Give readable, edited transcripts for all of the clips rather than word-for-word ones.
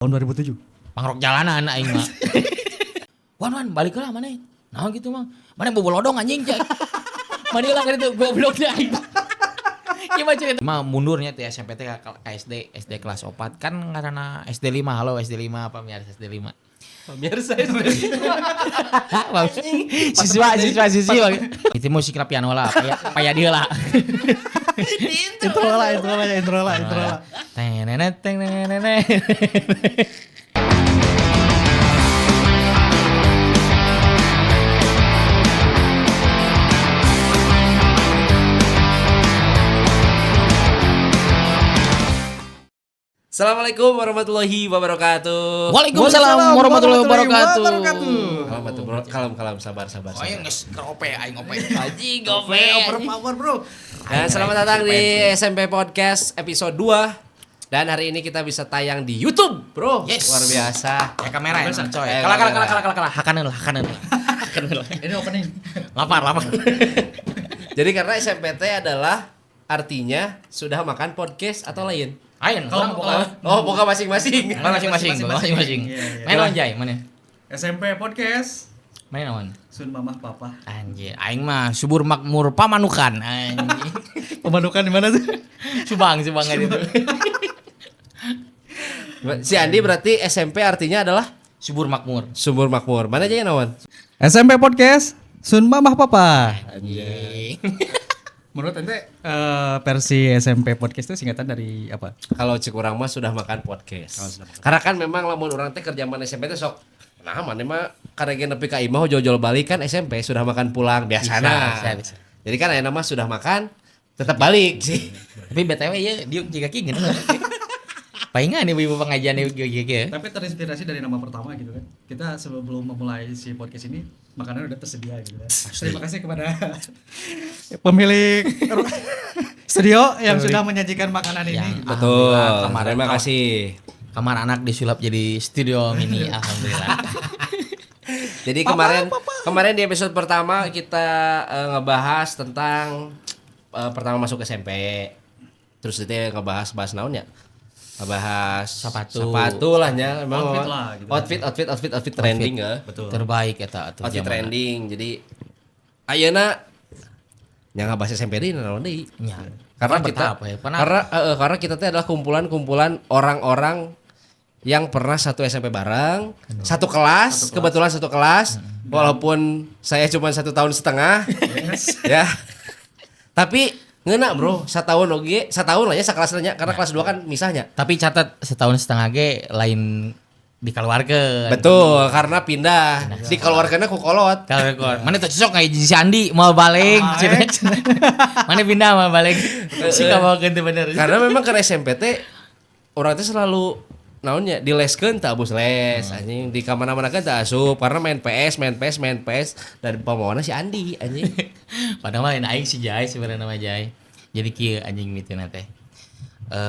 Tahun 2007. Pangrok jalanan aing mah. Wan wan balik lah mana? Nah gitu mah. Mana bobolodong anjing cek. Mana lah kan itu goblok deh aing. Gimana cerita? Mah mundurnya teh SMP teh ke SD, SD kelas 4 kan karena SD 5, halo SD 5 pemirsa SD 5. Pemirsa SD 5. Siswa siswa siswa. Itu musik lah piano lah, paya dia lah. Intro lah, intro lah, intro lah, intro lah. Tenenet tenenet. Assalamualaikum warahmatullahi wabarakatuh. Waalaikumsalam warahmatullahi wabarakatuh. Kalem atuh bro, kalem kalem sabar sabar. Oh, Sabar. aing geus keur ope aing ope. Anjing ope. Overpower, bro. Dan selamat datang di SMP Podcast episode 2. Dan hari ini kita bisa tayang di YouTube, bro. Yes. Luar biasa. Ya kamera ya, coy. Eh, Kalah kalah kamera. kalah kalah kalah kalah. Hakaneun lah, hakaneun lah. Hakaneun lah. Ini opening. Lapar, lapar. Jadi karena SMPT adalah artinya sudah makan podcast atau lain. Ayo, Kalau kalau Oh, buka masing-masing. masing-masing, masing-masing. Iya, iya. Main lawan Jai, mana? SMP Podcast. Main lawan. Sun Mamah Papa. Anjir, aing mah subur makmur pamanukan anjing. Pemanukan di mana sih? Subang, Subang aja itu. Si Andi berarti SMP artinya adalah Subur makmur. sumber makmur. Mana aja ya Nawan? SMP Podcast. Sun Mamah Papa. Anjing. Menurut ente versi SMP Podcast itu singkatan dari apa? Kalau cek urang mah sudah makan podcast. Karena kan memang lamun urang teh kerja mana SMP teh sok nah mana mah karena ge nepi ka imah jol-jol balik kan SMP sudah makan pulang biasana. Bisa, bisa, bisa. Jadi kan aya mah sudah makan tetap balik sih. Tapi BTW ya diuk jika ki gitu. Palingan ibu-ibu pengajian ibu gitu. Tapi terinspirasi dari nama pertama gitu kan. Kita sebelum memulai si podcast ini makanan udah tersedia gitu kan. Terima kasih kepada pemilik studio yang sudah menyajikan makanan ini. Yang Betul. Alhamdulillah, kamar Terima kasih. Kamar anak disulap jadi studio mini alhamdulillah. Jadi kemarin di episode pertama kita ngebahas tentang pertama masuk SMP. Terus itu ngebahas bahas naon ya? Ngebahas Sepatu. Sepatu lah nya emang Outfit lah, gitu. Outfit outfit outfit outfit trending ya. Betul. Terbaik eta atuh Outfit zaman. trending. Jadi ayeuna nya ngebahas SMP deui naon deui. Nya. Karena Kan kita bertahap ya. Pernah karena kita teh adalah kumpulan-kumpulan orang-orang yang pernah satu SMP bareng, satu kelas, kebetulan satu kelas, walaupun saya cuma 1,5 tahun ya. Tapi ngeuna bro, setahun oge, setahun lah ya sakelas nya karena kelas 2 kan misahnya. Tapi catat setahun setengah ge lain dikeluarkeun. Betul, karena pindah. Dikeluarkannya ku kolot. Kalau keluar, mana tuh cocok kayak si Andi mau balik, mana pindah mau balik, si kamu teu bener. Karena memang ke SMP teh orang teh selalu naonnya dileskeun tak abus les anjing di kamana-mana kan tak asup karena main PS main PS main PS dan pemawana si Andi anjing. Padahal mah lain aing si Jai sebenarnya nama Jai. Jadi kieu anjing mitina teh.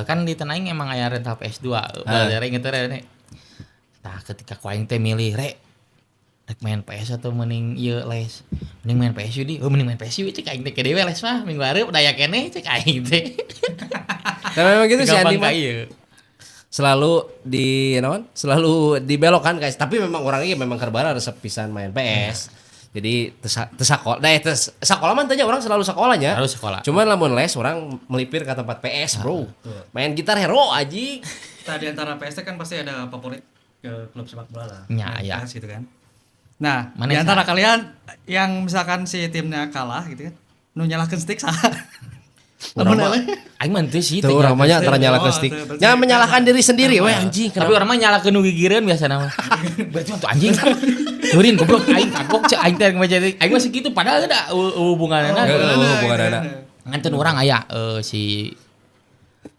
Kan di tanah aing emang aya rental PS2, belajar inget teh re. Tah ketika ku aing teh milih re rek main PS atau mending ieu les. Mending main PS yeuh di. Oh mending main PS yeuh cek aing teh ke dewe les mah minggu hareup daya keneh cek aing teh. Karena memang gitu si Andi Gampang mah ka ieu. selalu di naon selalu dibelokkan guys, tapi memang orangnya memang kerbara resep pisan main PS. Jadi tes sekolah, nah tes sekolah mah tanya orang selalu sekolahnya. Selalu sekolah. Cuman lamun les orang melipir ke tempat PS, bro. Main gitar hero anjing. Tadi antara PS kan pasti ada favorit ke klub sepak bola lah. Ya, Main ya. PS gitu kan. Nah, Mana di antara sa? kalian yang misalkan si timnya kalah gitu kan, nu nyalahkeun stick saha? Urang Lamun mah- eleh. Aing mah teu sih Tuh teu orang mah nyalakan antara nyalakan Oh, stick. tuh, berarti Ya menyalahkan diri sendiri weh anjing. Tapi orang mah nyalakeun nu gigireun biasana mah. Berarti mah tuh anjing. Nurin goblok aing kagok cek aing teh ngabaca aing mah segitu padahal ada hubunganna. Heeh, hubunganna. Nganten urang aya si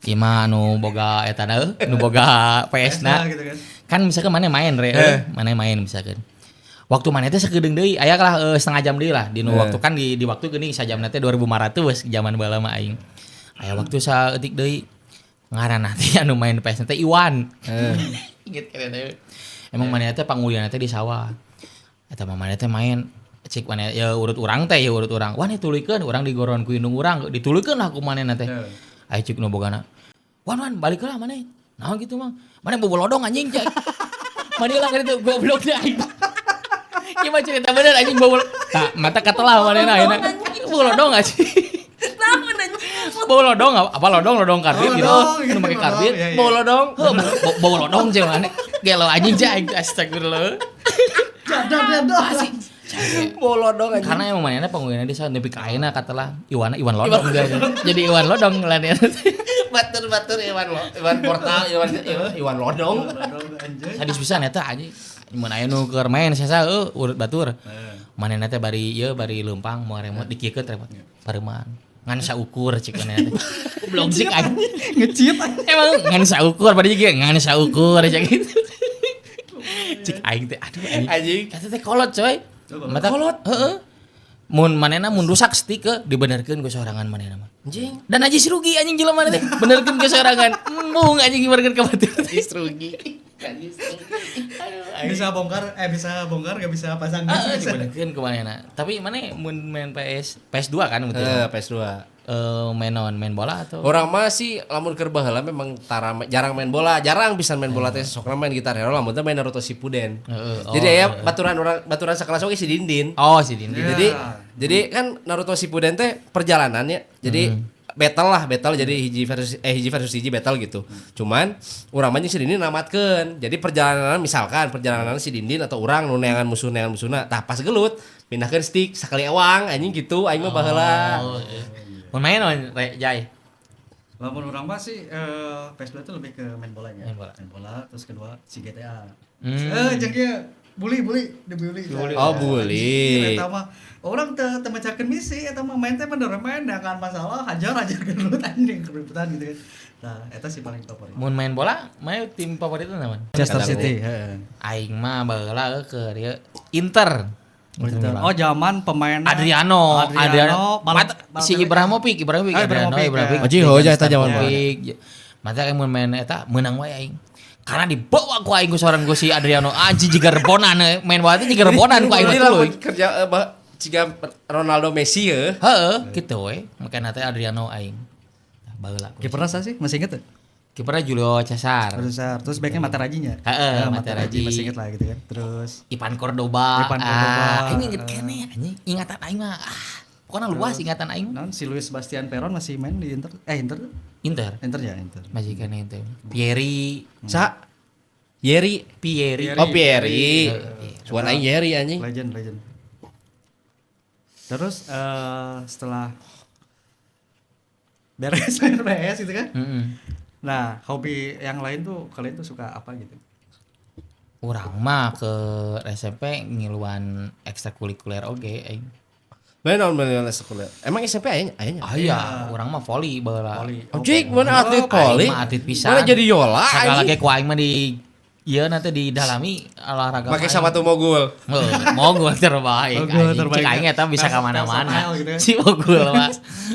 Ima nu boga eta na nu boga PS na. gitu kan. Kan misalkan mana main re, mana main misalkan. Waktu mana teh sakedeung deui, aya lah setengah jam deui lah di nu waktu kan di waktu geuning sajamna teh 2500 zaman baheula mah aing. Aya waktu saeutik deui ngaranna teh anu main PS teh Iwan. Inget kan teh. Emang mana teh pangulian teh di sawah. Eta mah mana teh main cik mana ya urut urang teh ya urut urang. Wah dituluykeun urang digoron ku indung urang, dituluykeun lah ku manehna teh. Aya cik nu bogana. Wan wan balik lah maneh. Naon gitu, Mang? Mana bobo lodong anjing cek. Mana lah kan itu goblok deh aing. Ieu mah cerita bener anjing bobo. Tah, mata katelah manehna ayeuna. Bobo lodong anjing. Naon anjing? Bobo lodong apa lodong lodong karbit Oh, gitu. lodong, Nu make lodong, karbit. iya, iya. Mau lodong. Heuh, bobo lodong cek maneh. Gelo anjing cek aing astagfirullah. Jadar jadar. Mau lodong anjing. Karena emang manehna panggungna di sana nepi ka ayeuna katelah Iwan Iwan Lodong jadi Iwan Lodong lah dia. Batur-batur Iwan lo, Iwan Portal, Iwan Iwan, Iwan Lodong. Lodong anjing. Sadis pisan eta anjing. Mun aya nu keur main sesa eueuh urut batur. Manehna teh bari ieu bari leumpang mau remote dikieukeun remote. Pareuman. Ngan saukur cik manehna teh. Goblok cik aing. Ngecit. Emang ngan saukur bari ge ngan saukur cik gitu. Cik aing teh aduh anjing. Anjing. Eta teh kolot coy. Mata kolot. Heeh. Mun manehna mun rusak stick ke dibenerkeun ku sorangan manehna mah. Anjing. Dan najis rugi anjing jelema teh benerkeun ke sorangan. Embung anjing dibenerkeun ka batur. Najis rugi. Najis rugi. Bisa bongkar gak bisa pasang. Heeh, dibenerkeun ku manehna. Tapi maneh mun main PS PS2 kan betul. Eh, PS2. Eh, main naon? Main bola atau? Orang mah sih lamun keur baheula memang tara jarang main bola, jarang pisan main bola teh sokna main gitar hero lamun teh main Naruto Shippuden. Heeh, oh, Jadi aya baturan orang baturan sakelas oge si Dindin. Oh, si Dindin. Iya. Jadi kan Naruto Shippuden teh perjalanannya. Jadi battle lah, battle jadi hiji versus hiji battle gitu. Cuman urang mah jeung si Dindin namatkeun. Jadi perjalanan misalkan perjalanan si Dindin atau urang nu neangan musuh neangan musuhna tah pas gelut pindahkeun stick sakali ewang anjing gitu aing mah baheula. Oh, iya. Mun main naon Re, Jai? Lamun urang mah sih PS2 itu lebih ke main bolanya. Main bola. Main bola terus kedua si GTA. Hmm. Eh jeung ieu bully bully dibully. Oh, bully. Eta mah orang teu teu mecakeun misi eta mah main teh bener main kan masalah hajar hajar gelut anjing keributan gitu kan. Nah, eta sih paling favorit. Mun main bola, main tim favorit itu naon? Manchester Kadang City, heeh. Aing mah baheula keur ieu Inter. Inter Milan. Oh, zaman pemain Adriano, Adriano, si Ibrahimovic, Ibrahimovic, Ah, Adriano, Ibrahimovic, Ibrahimovic. ya. Oji, hoja eta zaman Ibrahimovic. Mata aing mun main eta menang wae aing. Karena dibawa ku aing ku seorang ku si Adriano anjing jiga rebonan main bola teh jiga rebonan ku aing Jadi mah lamun tuluy. kerja jiga Ronaldo Messi ya. Heeh, gitu we. Makana teh Adriano aing. Tah, baheula. Kipernya siapa sih? Masih inget tuh? Kipernya Julio Cesar. Besar. Terus backnya Materazzi-nya. Heeh, Ya, Materazzi. Masih inget lah gitu kan. Terus Ivan Cordoba. Ivan Cordoba. Ah, aing inget keneh anjing. Ingatan aing mah ah, pokoknya luas ingatan aing. non si Luis Sebastian Peron masih main di Inter. Eh Inter. Inter. Inter ya Inter. Masih keneh Inter. Pieri, Sa Yeri. Pieri. Oh Pieri. Pieri. Suan aing Yeri anjing. Legend, legend. Terus setelah beres main PS gitu kan. Heeh. Nah, hobi yang lain tuh kalian tuh suka apa gitu? Urang mah ke SMP ngiluan ekstrakurikuler oge aing. Main naon main sekolah. Emang SMP aya aya nya? Ah iya, urang mah voli baheula. Voli. Anjing mana atlet voli? Aing mah atlet pisan. Mana jadi Yola Sagala anjing. ge ku aing mah di ieu nanti didalami olahraga. Pakai mah aing. sepatu mogul. Heuh, mogul terbaik. Mogul anjing. terbaik. Cik aing eta bisa ka mana-mana. Versatile gitu ya. Si mogul mah.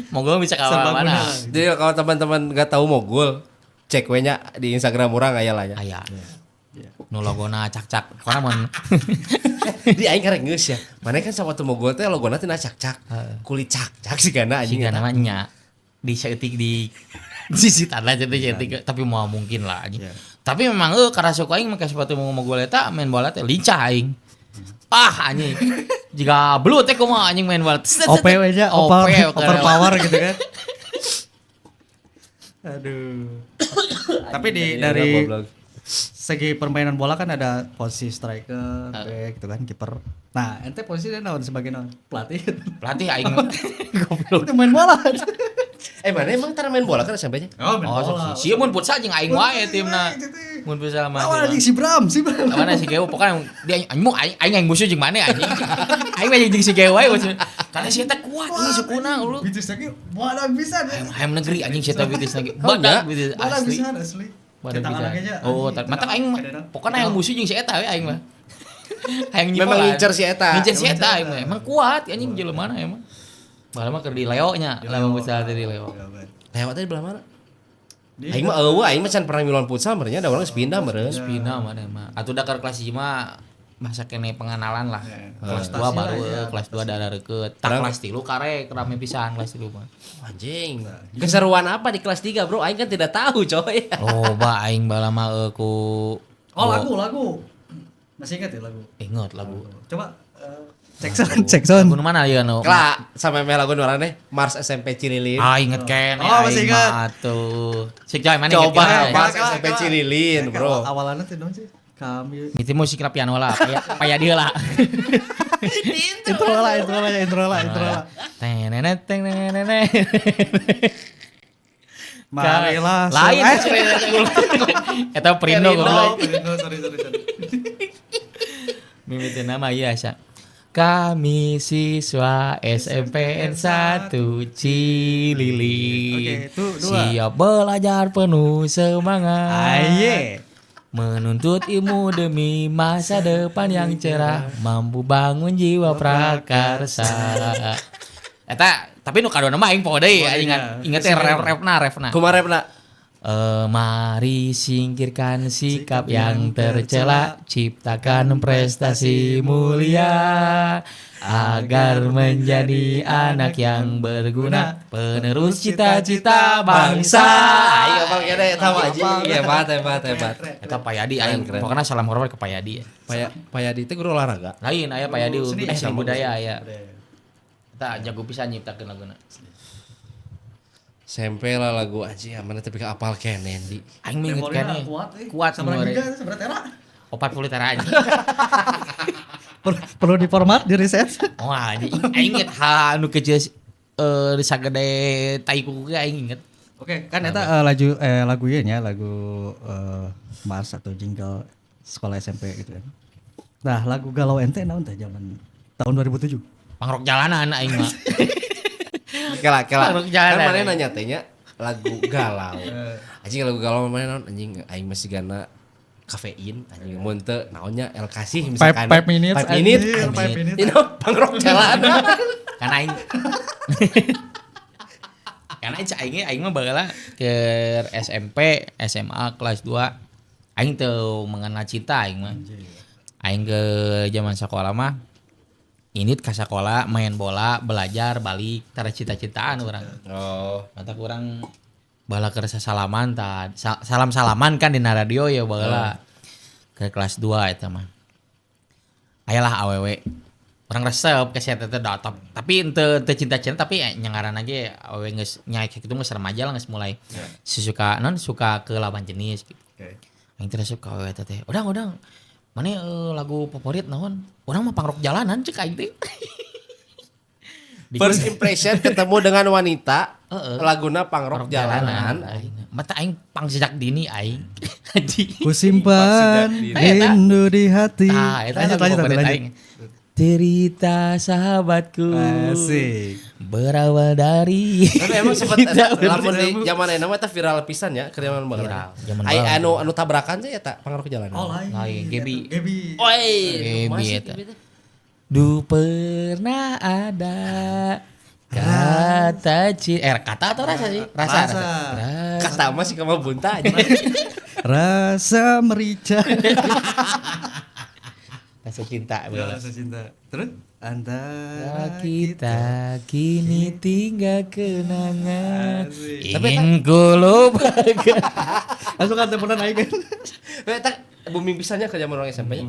Mogul bisa ka mana-mana. Serbaguna. Jadi kalau teman-teman nggak tahu mogul, cek we nya di Instagram urang aya lah ya. Aya. Nu logona cak-cak. Pokona mun Di aing karek geus ya. Mana kan sepatu mogul teh logona tina cak-cak. Kulit cak-cak sih kana anjing. siga nama nya di saeutik di sisi tanah cetik-cetik tapi mau mungkin lah anjing. Iya. Tapi memang eueuh karasuk aing make sepatu mau mogul eta main bola teh lincah aing. Ah anjing. Jika belut teh kumaha anjing main bola. Set, set, OP set. aja, OP, overpower gitu kan. Aduh. Tapi di Iya, dari goblok. segi permainan bola kan ada posisi striker, back gitu kan, kiper. Nah, ente posisinya naon sebagai naon? Pelatih. Pelatih aing goblok. Itu main bola. Eh mana emang tara main bola kan SMP-nya? Oh, main Oh, bola. sih mun futsal jeung aing wae timna. Mun futsal mah. Lawan anjing si Bram, si Bram. Mana si Geo pokoknya dia anjing aing aing aing musuh jeung maneh anjing. Aing mah jeung si Geo wae musuh. Karena si eta kuat anjing sukuna lu. Bitis lagi bola bisa deh. Hayam negeri anjing si eta bitis lagi. Oh, Badak enggak. bitis Bola asli. bisa asli. Badak Cetangan bisa. lagi aja, Oh, anjing. mata aing mah Kadang-kadang. pokoknya yang musuh jeung si eta we aing mah. Hayang Memang nyipolan. ngincer si eta. Ngincer si eta aing mah. Emang kuat anjing jelema mana emang. Baheula mah keur di Leo nya, lamun futsal teh di Leo. Lewat tadi belah mana? Di- Aing mah eueuh aing mah can pernah miluan futsal meureun nya da urang geus pindah meureun. Spina mana mah. Atuh da keur kelas 5 mah masa keneh pengenalan lah. Kelas 2 Adaptasi baru lah, ya, kelas 2 darah deket. Tak kelas 3 karek rame pisan kelas 3 mah. Anjing. Keseruan apa di kelas 3, Bro? Aing kan tidak tahu, coy. Loba aing baheula mah ku Oh, lagu, lagu. Masih ingat ya lagu? Ingat lagu. Coba cek sound, cek sound. Lagu nu mana ya nu? Kela sampai meh lagu nu orangnya Mars SMP Cililin. Ah, inget keneh Oh, masih aing ingat. mah atuh. Sik coy mana inget Coba keneh? Mars SMP Cililin, Bro. Awalannya tuh dong sih. Kami Itu musik lah piano lah, paya, paya dia lah. intro lah, intro lah, intro lah, intro lah. Tenenet tenenet. Marilah. Lain eta Perindo goblok. Perindo, sorry, sorry, sorry. Mimiti nama iya asa. Kami siswa SMPN 1 Cililin. Oke, itu dua. Siap belajar penuh semangat. Aye. Menuntut ilmu demi masa depan yang cerah, mampu bangun jiwa prakarsa. Eta tapi nu kadua mah aing poho deui, aing ingat inget teh ref-refna refna. Kumaha repna? Mari singkirkan sikap yang tercela, ciptakan prestasi mulia agar menjadi anak yang berguna, penerus cita-cita bangsa. Aing apal keneh eta mah anjing. Hebat, hebat, hebat. Eta Payadi aing, Keren, keren. pokoknya salam hormat ke Payadi. Payadi itu guru olahraga. Lain aya Payadi Seni, seni budaya aya. Budaya. Eta jago pisan nyiptakeun laguna. SMP lah lagu anjing mana tapi apal keneh di. Aing mah inget Memorinya keneh. kuat, eh. Kuat Sabaraha memori. giga, sabaraha tera. 40 tera anjing. Perlu diformat, di reset. Wah, anjing aing inget hal anu kecil sagede tai kuku ge aing inget. Oke, kan eta laju lagu ieu nya, lagu Mars atau jingle sekolah SMP gitu kan. Nah, lagu galau ente naon teh zaman tahun 2007? Pangrok jalanan aing mah. Kela kela. Pangrok jalanan. Kan mana nanya teh nya lagu galau. Anjing lagu galau mana naon anjing aing masih gana kafein anjing mun teu naonnya El Kasih misalkan. Five minutes, 5 minutes. anjir, Anjing. five minutes. Ini pangrok jalanan. Karena aing Karena aing aing mah baheula ke SMP, SMA kelas 2 aing teu mengenal cinta aing mah. Aing ke zaman sekolah mah ini ke sekolah main bola, belajar, balik, tara cita-citaan urang. Oh. Mata kurang bala keur sasalaman ta salam-salaman kan dina radio ya baheula. Ke kelas 2 eta mah. Ayalah awewe. Urang resep ke si eta teh da, tapi henteu teu cinta-cinta tapi nya ngaranna ge awewe geus nyaek kitu geus remaja lah geus mulai suka non suka ke lawan jenis gitu. Oke. Aing teh resep ka awewe eta teh. Udang udang. Mana lagu favorit naon? Urang mah pangrok jalanan cek aing teh. First impression ketemu dengan wanita, Heeh. laguna pangrok jalanan. Aing. Mata aing pang sejak dini aing. Anjing. Ku simpan rindu di hati. Ah, eta Lanjut, lagu lanjut, favorit lanjut. aing. Cerita sahabatku Asik. berawal dari Tapi emang sempet Kita eta, lamun di zaman ayeuna mah eta viral pisan ya, keur zaman baheula. Viral, zaman Ai baheula. anu anu tabrakan sih eta pangrok jalanan. Oh, lain. Lain, Gebi. Gebi. Oi, Gebi masih eta. Gebi teh. Du pernah ada kata kata atau rasa sih? Rasa. Rasa. Rasa. Kata mah sih kamu bunta aja. Rasa merica. Rasa cinta. Ya, rasa cinta. Terus antara Kita kini tinggal kenangan. Asik. Ingin ku lupakan. Langsung kan teleponan aing kan. Tapi eta booming pisannya ke zaman orang SMP nya.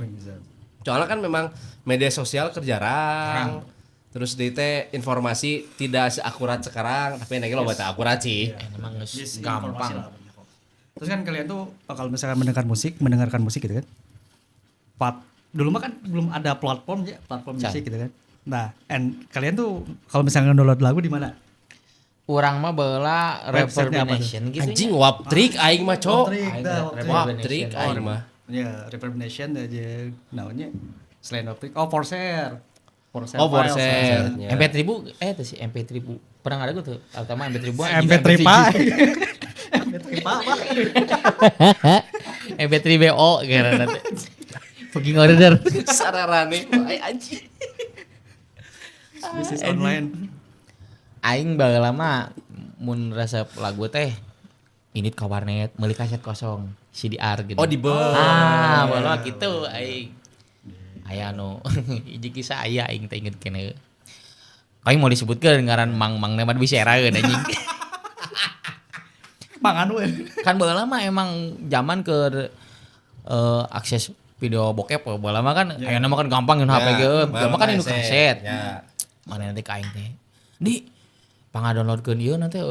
Soalnya kan memang media sosial keur jarang. Terus di teh informasi tidak seakurat sekarang, tapi lagi lo baca akurat sih. Emang geus Yes, informasi gampang. lah banyak kok. Terus kan kalian tuh kalau misalkan mendengarkan musik gitu kan. Dulu mah kan belum ada platform ya, platform Can. musik gitu kan. Nah, and kalian tuh kalau misalkan download lagu di mana? Urang mah baheula Websitenya apa tuh? Reverb Nation gitu. Anjing wap trik aing mah cok. Waptrick, dah, Waptrick. Wap trik aing mah. Ya, Reverb Nation aja naonnya selain Waptrick. Oh, Forshare. Forshare. Oh, files, Forshare. Forshare. Ya. MP 1000 itu sih MP 1000. Pernah ada gue tuh, pertama MP 1000 MP3 Pak. MP3 Pak apa? MP3 BO gitu nanti. Fucking order. Sararane wae anjing. Bisnis online. Aing baheula mah mun resep lagu teh init ka warnet meuli kaset kosong CDR gitu. Oh, di bel. Ah, baheula mah gitu aing. Aya anu hiji kisah aya aing teh inget keneh. Aing mau disebutkeun ngaran mang-mang mah bisa eraeun anjing. Mang anu we. Kan baheula mah emang zaman ke akses video bokep baheula mah kan ayeuna mah kan gampang ngeun HP ge. Baheula mah kan nu kaset. Mana nanti ka aing teh. Di pangadownloadkeun ieu nanti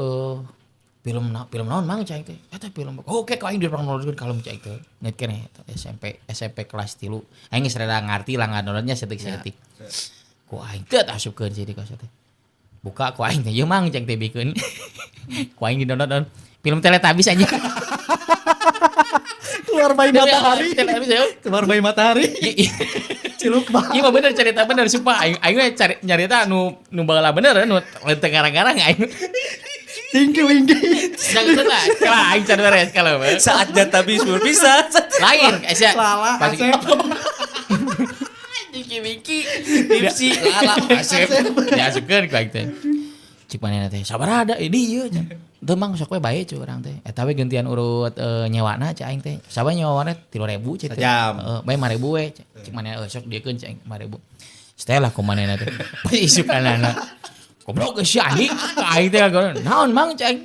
film naon mang cai teh. Eta film. Oke ka aing didownloadkeun kalem cai teh. Nget keneh SMP kelas 3. Aing geus rada ngarti lah ngadownloadnya setik-setik. Ku aing teh asupkeun si di kaset teh. Buka ku aing teh ieu mang cai teh bikeun. Ku aing di-download film Teletubbies anjing. Keluar bayi matahari. Keluar bayi matahari. Ciluk banget. Iya mah bener cerita bener sumpah aing aing cari nyarita nu nu baheula bener nu teu ngarang-ngarang aing. Tinggi tinggi. Jangan lah, kalau aing can beres kalau. Saatnya Tabis berpisah. Lain, sia. Lala Asep. Diki Wiki, Dipsi, Lala Asep. Ya asupkeun ku aing teh. Cik manehna teh sabar ada ini ieu. Teu mang sok we bae cu urang teh. Eta we gantian urut nyewana cek aing teh. Sabar nyewana 3.000 cek teh. Heeh, bae 5.000 we. Cik manehna sok diekeun cek aing 5.000. Setelah ku manehna teh. Pas isukanana. Goblok geus si anjing. Aing teh naon mang cek aing.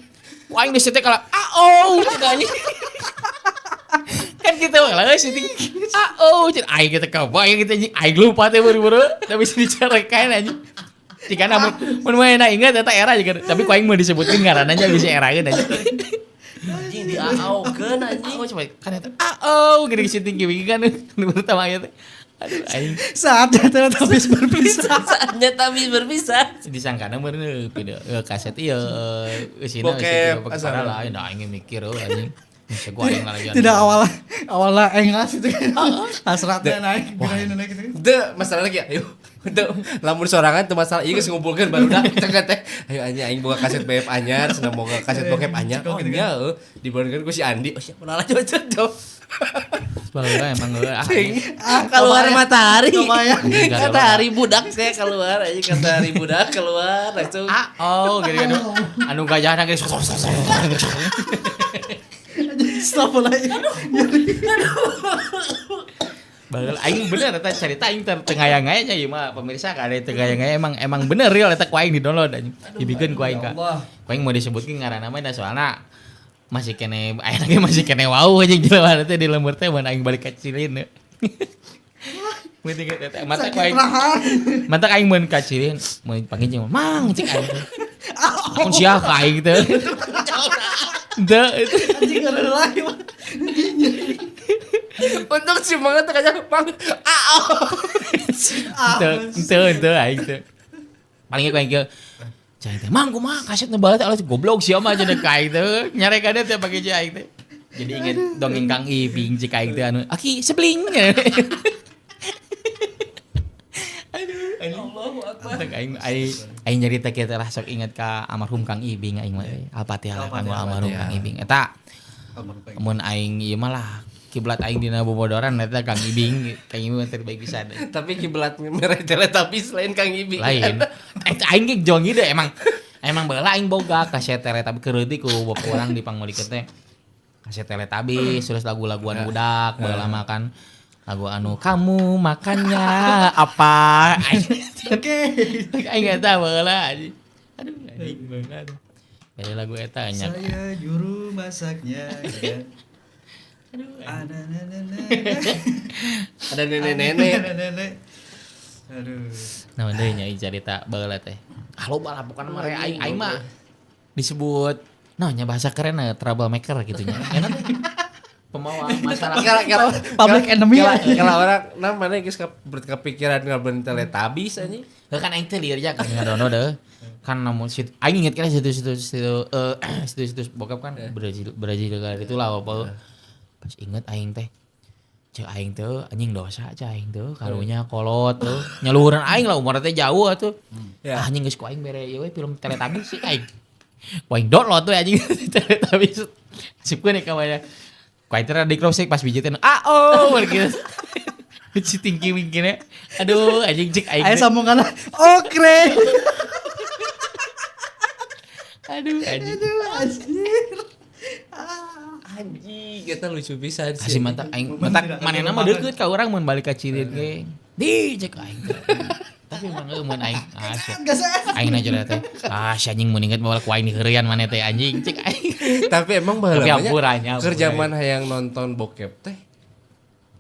Ku aing geus teh kala ao cek anjing. Kan gitu lah sih. Ao cek aing teh kabayang gitu anjing. Aing lupa teh buru-buru. Tapi bisa dicarekan anjing. Jika namun mun manehna ingat eta era juga tapi ku aing mau disebutkeun ngaranna nya bisa eraeun anjing. Anjing diaaukeun anjing. Oh coba kan eta ao gede si tinggi wiki kan nu pertama ieu teh. Aduh aing saatnya Teletubbies berpisah. Saatnya Tabis berpisah. Disangkana meureun video kaset ieu eusina bokep padahal lain da aing mikir euy anjing. Tidak awalnya engas itu kan. Hasratnya naik, birahin naik gitu. Itu masalah lagi ayo. Itu lamun sorangan tuh masalah ieu geus ngumpulkeun barudak teh teh. Ayo anjing aing boga kaset BF anyar, senang boga kaset bokep anyar. Oh nya heuh dibarengkeun ku si Andi. Oh siapa lah coba. Baheula emang heuh keluar matahari. Matahari budak teh keluar anjing matahari budak keluar langsung. Oh gitu anu gajahna geus. Stop lagi. Baheula aing bener eta cerita aing teu ngayang-ngayang nya ieu mah pemirsa kade teu ngayang-ngayang emang bener real eta ku aing di-download anjing. Dibikeun ku aing ka. Ku aing mau disebutkeun ngaranna mah da soalna masih kene aya lagi masih kene wau anjing jelema teh di lembur teh mun aing balik ka Cilin. Mun teh mata ku aing. Mata aing mun ka Cilin mun panggil jeung mang cik aing. Mun sia ka aing teh. Teu anjing ngeureun lagi. Untung si banget kayaknya bang. Teu aing teu. Paling ku aing ge cai teh mang kumaha kaset nu baheula teh goblok sia mah cenah ka aing teh. Nyarekan teh pake cai aing teh. Jadi inget dongeng Kang Ibing cik aing teh anu aki sebling. Aduh, Allahu Akbar. Aing aing nyarita kieu teh lah sok inget ka almarhum Kang Ibing aing mah. Al-Fatihah lah kanggo almarhum Kang Ibing. Eta mun aing ieu mah lah kiblat aing dina bobodoran eta Kang Ibing, Kang Ibing terbaik pisan. Tapi kiblat mere Teletubbies lain Kang Ibing. Lain. Eta aing ge jong ieu emang baheula aing boga kaset Teletubbies keur leutik ku bapak urang di pangmeulikeun teh. Kaset Teletubbies terus lagu-laguan budak baheula mah kan lagu anu kamu makannya apa. Oke. Aing eta baheula anjing. Aduh anjing banget. Dari lagu eta nya. Saya juru masaknya. Aduh. Ada nenek. Ada nenek-nenek. Aduh. Nah, deui nya carita baheula teh. Ah loba lah bukan mah aing aing mah disebut nah nya bahasa keren troublemaker gitu nya. Enak pembawa masalah public enemy. Kalau orang nah mana geus kepikiran ngabeun Teletubbies anjing. Heuh kan aing teh lieur nya kan ngadono deuh. Kan namun aing inget kan situs-situs situs-situs bokep kan Brazil itu lah apa. Pas inget aing teh cek aing teh anjing dosa cek aing teh karunya kolot tuh nyaluhuran aing lah umur teh jauh atuh. Ah, anjing geus ku aing bere ieu we film Teletubbies sih aing. Ku aing download tuh anjing Teletubbies. Sipkeun ka mana. Ku aing teh di cross pas biji teh ah oh gitu. Si tinggi wingkine. Aduh anjing cek aing. Ayo sambungan. Oke. Aduh anjing. Aduh anjir. Anjing, kita lucu pisan sih. Kasih mantap aing. Mantap manehna mah deukeut ka urang mun balik ka Cilin ge. Di cek aing. Tapi emang eueuh mun aing asup. Aing na teh. Ah, si anjing mun inget bawa ku aing diheureuyan maneh teh anjing cek aing. Tapi emang baheula Tapi mah nya, hampura nya, keur hampura. zaman hayang nonton bokep teh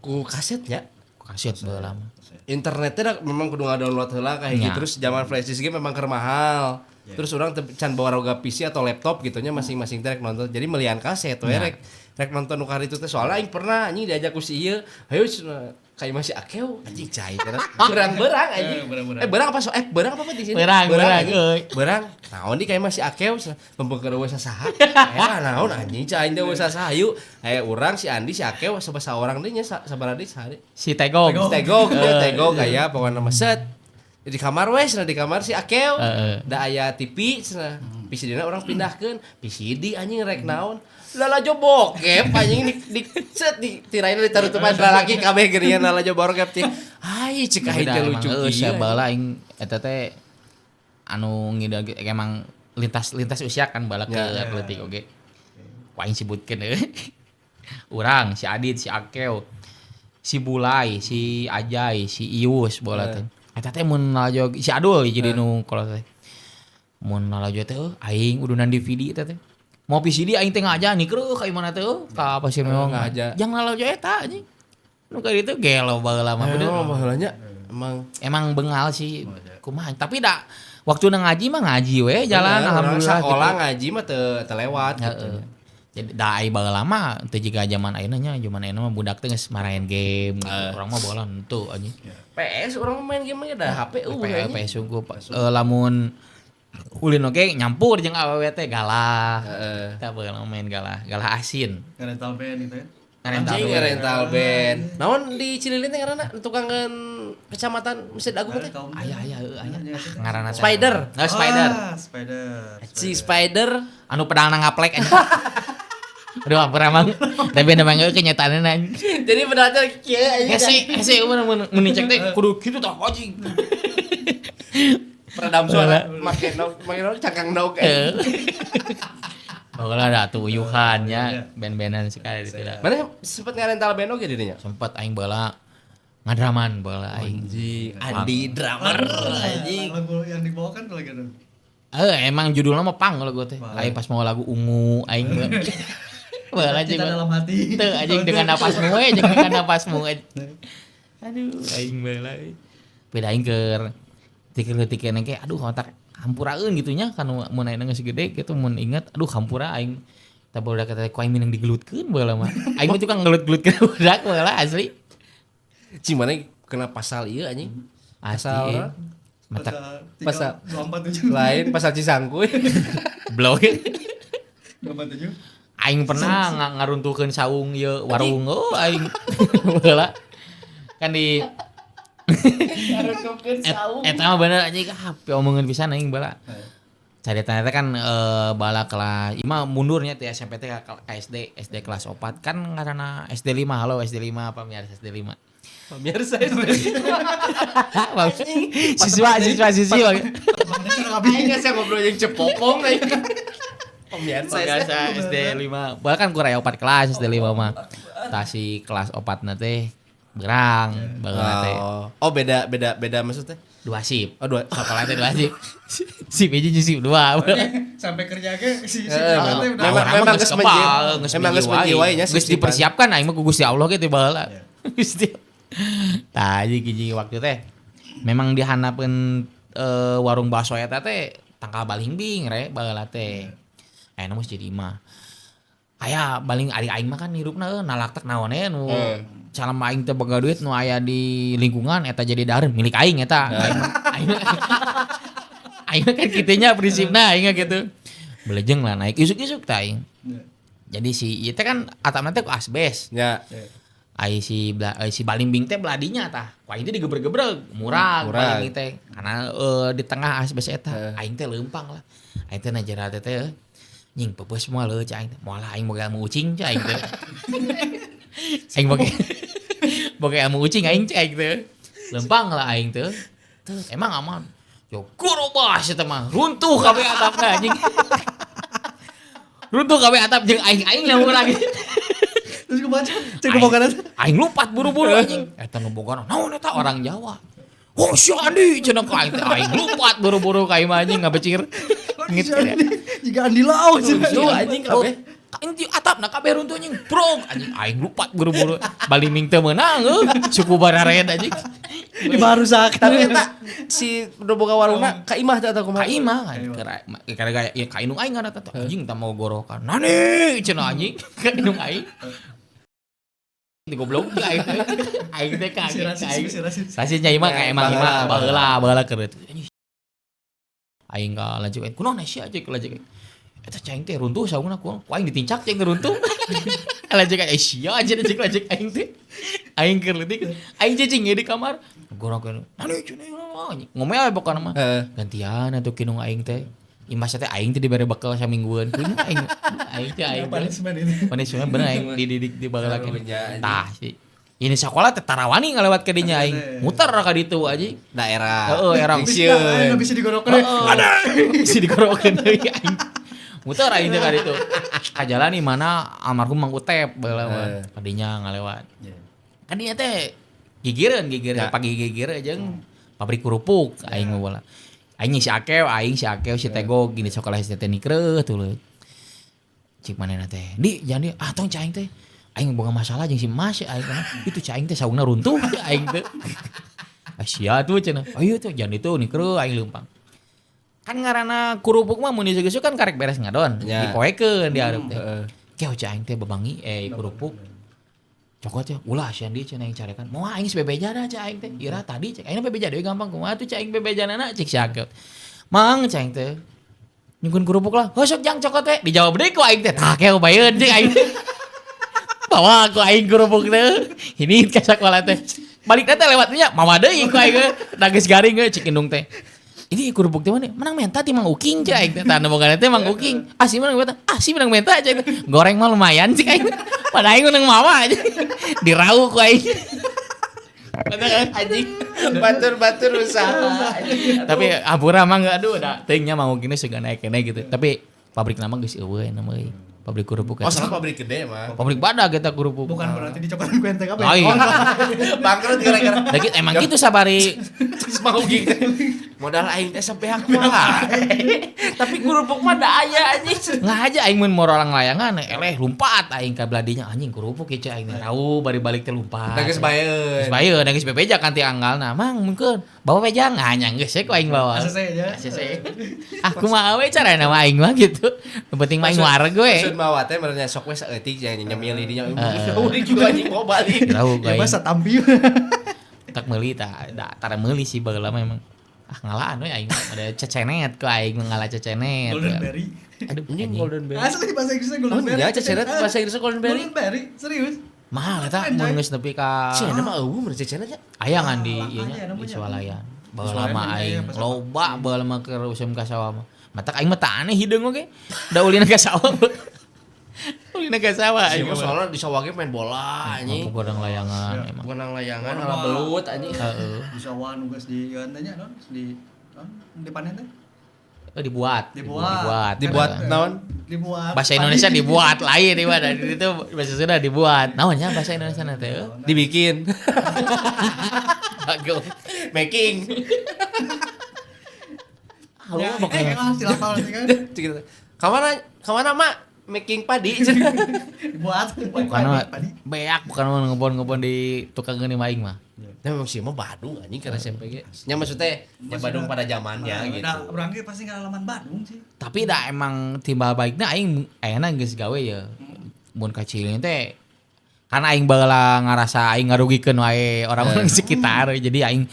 ku kasetnya. Kaset baheula mah. Internetnya dah memang kudu ngadownload heula kayak Nya. gitu. Terus zaman flash disk ge memang keur mahal. Terus orang can bawa roga PC atau laptop gitu nya, masing-masing teh rek nonton. Jadi melian kaset we rek rek nonton nu itu teh, soalnya aing pernah anjing diajak ku si ieu. Hayu cenah, kayak masih akeu anjing cai cenah. Berang-berang anjing. Berang-berang. Eh, berang apa so? Eh, berang apa di sini? Berang, berang, anjing. euy. Berang. Naon di kayak masih akeu cenah. Lempeng euweuh sasaha. Eh, naon anjing cai aing teh euweuh sasaha hayu. Aya urang, si Andi, si Akeu, saorang deui nya, sabaraha deui sehari. Si Tegong. Tegok, dia tegok aya pokokna mah set. Di kamar weh cenah, di kamar si Akeu. Da aya TV cenah. VCD na urang pindahkeun. VCD anjing rek naon? Lalajo bokep anjing di set di tiraina ditarutupan lalaki kabeh geuningan lalajo bokep teh. Ai cek aing teh lucu Emang kieu. sia baheula aing eta teh anu ngide ge- emang lintas lintas usia kan bala ke atletik oge. Ku aing sebutkeun euy. Urang, si Adit, si Akeo, si Bulai, si Ajay, si Ius bola teh. Eta teh mun lalajo si Adul jadi nu kalau teh. Mun lalajo teh euy, aing udunan DVD eta teh. Mau VCD aing teh ngaja nikreuh ka imana teh euy, ka pasir memang Ngaja. Jang lalajo eta anjing. Nu ka ditu gelo baheula mah bener. Emang baheula nya emang Emang bengal sih kumaha, tapi dah waktu na ngaji mah ngaji we jalan. Bener, alhamdulillah orang sekolah gitu. ngaji mah teu teu lewat gitu. Heeh. Jadi da ai baheula mah teu jiga zaman ayeuna nya, zaman ayeuna mah budak teh geus maraen game gitu. Urang mah bola henteu anjing. PS urang mah main game nya da HP eueuh PS anjing. PS sungguh lamun ulin oge nyampur jeung awewe teh galah. Kita baheula mah main galah, galah asin. Rental band gitu ya. Ngarental Anjing band. rental band. Naon di Cililin teh ngaranna tukangan kecamatan Masjid Agung teh? Aya aya heuh, aya. Ah, ngaranna teh. Spider. Oh, Spider. Ah, Spider. Si Spider. Anu pedangna ngaplek anjing. Aduh, ampun emang. Tapi emang eueuh kenyataanna anjing. Jadi pedangnya kieu anjing. Hese, hese mun mun mun dicek teh kudu kitu tah anjing. Peredam suara make nog make nog cangkang nog. Eh. Baheula da atuh uyuhan nya band-bandan sekali gitu lah. Mana sempet ngarental band oge dirinya? Sempet aing baheula ngadraman baheula aing. Anjing, Andi drummer anjing. Lagu yang dibawakan tuh lagi tuh. Eh emang judulnya mah pang lagu teh. Aing pas mau lagu ungu aing baheula Cinta jeung dalam hati. teu anjing dengan napasmu we jeung dengan napasmu. Aduh aing baheula. Beda aing keur tikir-tikir ge aduh otak hampuraeun gitu nya kan mun ayeuna geus gede gitu mun inget aduh hampura aing tah barudak teh ku aing minang digelutkeun baheula mah. Aing mah tukang gelut-gelutkeun budak baheula asli. Cing mana kena pasal ieu anjing. Asli. Pasal Mata Pasal 247. lain pasal Cisangkuy. blog. 247. Aing pernah ngaruntuhkeun saung ieu warung oh aing baheula. Kan di Ngaruntuhkeun eta mah bener anjing ah omongan pisan aing baheula. Caritana teh kan bala kelas ieu mah mundurnya teh SMP teh ka SD, SD kelas 4 kan ngaranna SD 5, halo SD 5 pamiarsa SD 5. Pemirsa itu. Siswa siswa siswa. Aing geus ngobrol jeung cepopong aing. Pemirsa Pemirsa SD 5. Bahkan kan kurang 4 kelas SD 5 mah. Tah si kelas 4 na teh berang, baheula teh. Oh, beda beda beda maksudnya? Dua sip. Oh, dua. Sekolah teh dua sip. Sip hiji jeung sip dua. Sampai kerja ge si si Eh, teh udah memang- Orang memang mah geus geus kebal, geus memang geus menjiwai nya Geus sip-sipan. dipersiapkan aing mah ku Gusti Allah ge teh baheula. Gusti. Tah hiji waktu teh memang dihanapeun warung bakso eta teh tangkal balingbing re baheula teh. Ayeuna mah jadi mah. Aya baling ari aing mah kan hirupna eueuh nalaktak naon we nu calon aing teh boga duit nu aya di lingkungan eta jadi dahareun milik aing eta. Aing mah kan kitunya prinsipna aing mah gitu. Belejeng lah naik isuk-isuk tah aing. Jadi si ieu teh kan atapna teh ku asbes. Ya. Ai si balingbing teh beladinya tah. Ku aing teh digebreg-gebreg, murah Murah. balingbing teh. Karena di tengah asbes eta aing teh leumpang lah. Aing teh najara teh teh nying peupeus moal leuh cai aing teh. Moal lah aing boga ilmu ucing cai aing teh. Aing boga boga ilmu ucing aing cai aing teh. Leumpang lah aing teh. Teu emang aman. Yo kurobas eta mah runtuh kabeh atapna anjing. Runtuh kabeh atap jeung aing-aing lamun lagi. Terus gue Kumaha cek nu bogana? Aing lompat buru-buru anjing. Eta nu bogana naon eta orang Jawa. Oh si Andi cenah ka aing teh. Aing lompat buru-buru ka imah anjing ngabecir. Ngit. Jika Andi Lau cenah. Tuh anjing kabeh. Anjing atapna kabeh runtuh anjing. Brok anjing aing lompat buru-buru. Baliming teu meunang euy. Suku barared anjing. Di barusak. Tapi eta si nu boga warungna ka imah teh atau kumaha? Ka imah kan keur gaya ya ka indung aing kan eta teh. Anjing tah mau gorokan. Nani cenah anjing ka indung aing. Di goblok aing teh. Aing teh Si kaget rasis, aing. si rasis. Rasis nya imah ka emang imah Baheula. baheula baheula keur anjing. Aing ka lanjut aing kunaon sia aja lanjut. Eta cai teh runtuh saungna ku aing ditincak cai teh runtuh. Lanjut aing sia aja lanjut lanjut aing teh. Aing keur leutik aing cicing di kamar. Gorokan. Nani cenah anjing. Ngomel pokona mah. Heeh. Gantian atuh kinung aing teh. Imas teh aing teh dibere bekal saminggueun. Kudu aing aing teh aing. teh. Punishment ini. Punishment bener aing dididik di baheula Karunya, anjing. Tah sih. Ini sekolah teh tarawani ngalewat ke dinya aing. Muter ka ditu anjing. Daerah. Heeh, era. Sieun. Nggak bisa digorokan. Ada. Bisa digorokeun deui aing. Muter aing teh ka ditu. Ka jalan di mana almarhum Mang Utep baheula mah. Heeh. Kadinya ngalewat. Kadinya teh gigireun gigireun Ya. pagi gigir jeung pabrik kerupuk aing mah bola. Aing si Akew, aing si Akew si Tego gini sekolah si teh nikreuh tuluy. Cik manehna teh, "Di, jangan di, ah tong cai aing teh. Aing boga masalah jeung si Mas aing mah. Itu cai aing teh saungna runtuh aing teh." Ah sia tuh cenah. Ayo tuh jangan itu nikreuh aing leumpang. Kan ngaranna kerupuk mah mun disegesu kan karek beres ngadon. Ya. Dipoekeun di hareup teh. Heeh. Kew cai aing teh babangi kerupuk. Cokot ya, ulah si Andi cenah aing carekan. Moal aing bebeja da cai aing teh. Ira tadi cek aing bebeja deui gampang kumaha tuh cai aing bebejanana cek si Akew. Mang cai aing teh. Nyungkeun kerupuk lah. Heuh sok jang cokot teh. Dijawab deui ku aing teh. Tah kew baeun cek aing teh. Bawa ku aing kerupuk teh. Ini ka sakola teh. Balik teh lewat nya mawa deui ku aing teh. Da geus garing ge cek indung teh. Ini kerupuk teh mana? Menang menta ti Mang Uking cek aing teh. Tah nu bogana teh Mang Uking. Ah si menang menta. Ah si menang menta cek aing teh. Goreng mah lumayan cek aing. Padahal aing menang mawa aja. Dirau ku aing. Anjing batur-batur usaha. Tapi ampura mah enggak aduh da teuing nya Mang Uking suka naik kene gitu. Tapi pabrik nama geus eueuh nama euy. Pabrik kerupuk Oh, salah pabrik gede mah. Pabrik badak kita kerupuk. Bukan berarti dicokotan ku ente kabeh. Lain. Bangkrut gara-gara Da gitu, emang gitu sabari terus Mang Uking teh. Modal aing teh sampai mah. Tapi kerupuk mah da aya anjing. Nggak aja aing mun moro orang layangan eleh lompat aing ka beladinya anjing kerupuk ieu aing teh rau bari balik teh lompat. Da geus baeun. Geus baeun, da geus bebeja kan ti anggalna. Mang mungkin bawa beja nganyang geus we ku aing bawa. ACC aja. ACC. Ah kumaha we carana mah aing mah gitu. Yang penting mah aing wareg we. Maksud mawa teh meureun sok we saeutik jangan nyemil di dinya. Udah juga anjing mau balik. Rau ku Ya aing. masa tampi. Tak meuli tah, da tara meuli sih baheula mah emang. Ah ngalaan we aing mah. Ada cecenet ku aing ngala cecenet. Golden berry. Aduh, Anjing anjing. golden berry. Asli bahasa Inggrisnya golden Oh, berry. iya, cecenet bahasa Inggrisnya golden berry. Golden berry, serius. Mahal eta mun geus nepi ka Cenah mah eueuh mun cecenet nya. Aya ngan di Ah, ieu nya makanya di namanya. swalayan. Baheula Swalayan mah kan aing aya pas loba baheula mah keur usum ka sawah mah. Matak aing mah teu aneh hideung oge. Da ulina ka sawah. Ulina ka sawah Sih aing mah mah. soalnya di sawah ge main bola anjing. Mampu godang layangan emang. Bukan layangan ala belut anjing. Heeh. Di sawah nu geus di ieu teh nya non di non dipanen teh. Oh, dibuat. Dibuat. Dibuat. Dibuat Heeh. naon? Dibuat. Bahasa Indonesia dibuat lain di mana itu bahasa Sunda dibuat. Naon nya bahasa Indonesia na teh? Dibikin. Bagus. Making. Halo, Ya, pokoknya. lah silapal sih kan. Kamana kamana mak making padi. Dibuat. Bukan Padi, padi. beak bukan mah ngebon-ngebon di tukang geuning aing mah. Nah, memang sih mah Badung anjing karena SMP ge. Nya maksudnya nya Badung pada zamannya gitu. Nah, urang ge pasti ngalaman Bandung sih. Tapi dah emang timbal baiknya aing ayeuna geus gawe ya. Mun kacilnya teh karena aing baheula ngarasa aing ngarugikeun wae orang-orang di sekitar jadi aing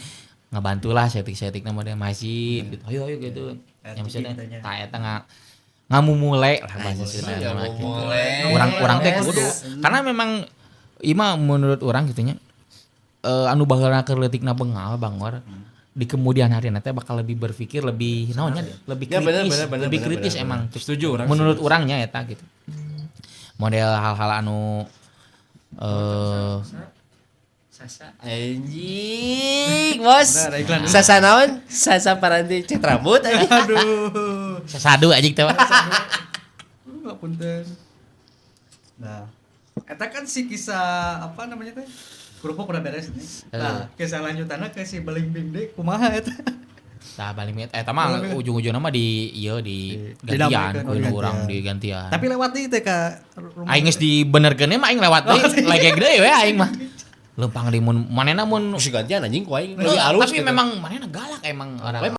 ngabantulah setik-setik nama dia masjid gitu. Ayo ayo gitu. Eh, Ya maksudnya kitanya. tah eta ngamumule lah bahasa Sunda Iya, mah gitu. ngamumule. Urang-urang teh kudu. Karena memang ima menurut orang gitunya anu baheula keur leutikna bengal bangor di kemudian hari nanti bakal lebih berpikir lebih naonnya lebih Ya, kritis bener, bener, bener, lebih bener, kritis bener, emang bener. Setuju orang menurut setuju. orangnya eta gitu model hal-hal anu Sasa. Anjing, bos. Bentar, iklan dulu. Sasa naon? Sasa paranti cet rambut anjing. Aduh. sasadu aja teh Enggak punten. Nah, Eta kan si kisah apa namanya teh? Kerupuk udah beres nih. Nah, kisah lanjutannya ke si Belimbing deui kumaha eta? Tah, paling eta mah ujung-ujungna mah di ieu, di gantian Didamaikan, ku oh, digantian. Urang digantian. Tapi lewat nih teh ka rumah. Aing geus dibenerkeun mah aing lewat deui, legeg deui we aing mah. Lempang di mun manehna mun Geus gantian anjing ku aing. Lebih halus tapi gitu. Memang manehna galak emang orang.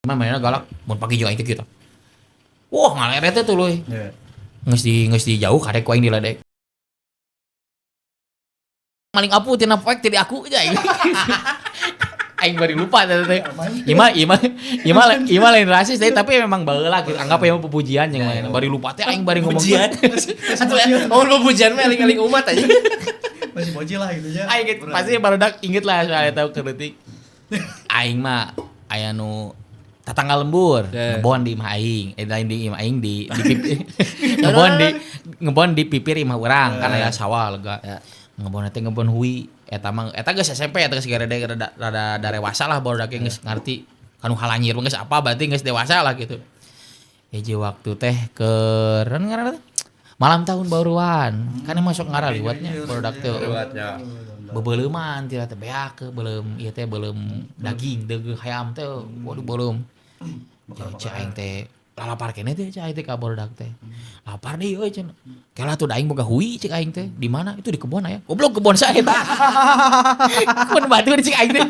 Emang manehna galak mun pagi jeung aing teh kitu. Wah, ngaleret teh tuluy. Ya. Geus di jauh karek ku aing diledek. Maling apu tina poek teh di aku aja aing. Aing baru lupa teh teh. Ima ima ima ima lain rasis teh, tapi memang baheula gitu. Anggap ya pupujian yang lain. Bari lupa teh aing bari ngomong. Pujian. Atuh ya, oh pujian mah eling-eling umat anjing. Masih bocil lah gitu ya. Aing gitu, pasti barudak inget lah soalnya tahu ke detik. Aing mah aya nu tatangga lembur, ngebon di imah aing, eh lain di imah aing, di pipir, ngebon di pipir imah urang kan aya sawah lega. Ya. Ngebon teh ngebon hui eta mah eta geus SMP, eta geus rada rada rada dewasa lah, barudak geus ngarti kanu halanyir geus apa, berarti geus dewasa lah gitu. Hiji waktu teh ke ngaranna teh malam tahun baruan kan emang sok ngaraliwatnya barudak teh. Liwatnya. Bebeleuman tira teh beak ke beuleum ieu teh, beuleum daging deugeuh hayam teh, waduh, beuleum. Cek aing teh lalapar keneh teh, cek aing teh ka barudak teh, lapar deui euy cenah. Kela tuh aing boga hui, cek aing teh. Di mana itu? Di kebon aya. Goblok, kebon saya eta, kebon batu, cek aing teh.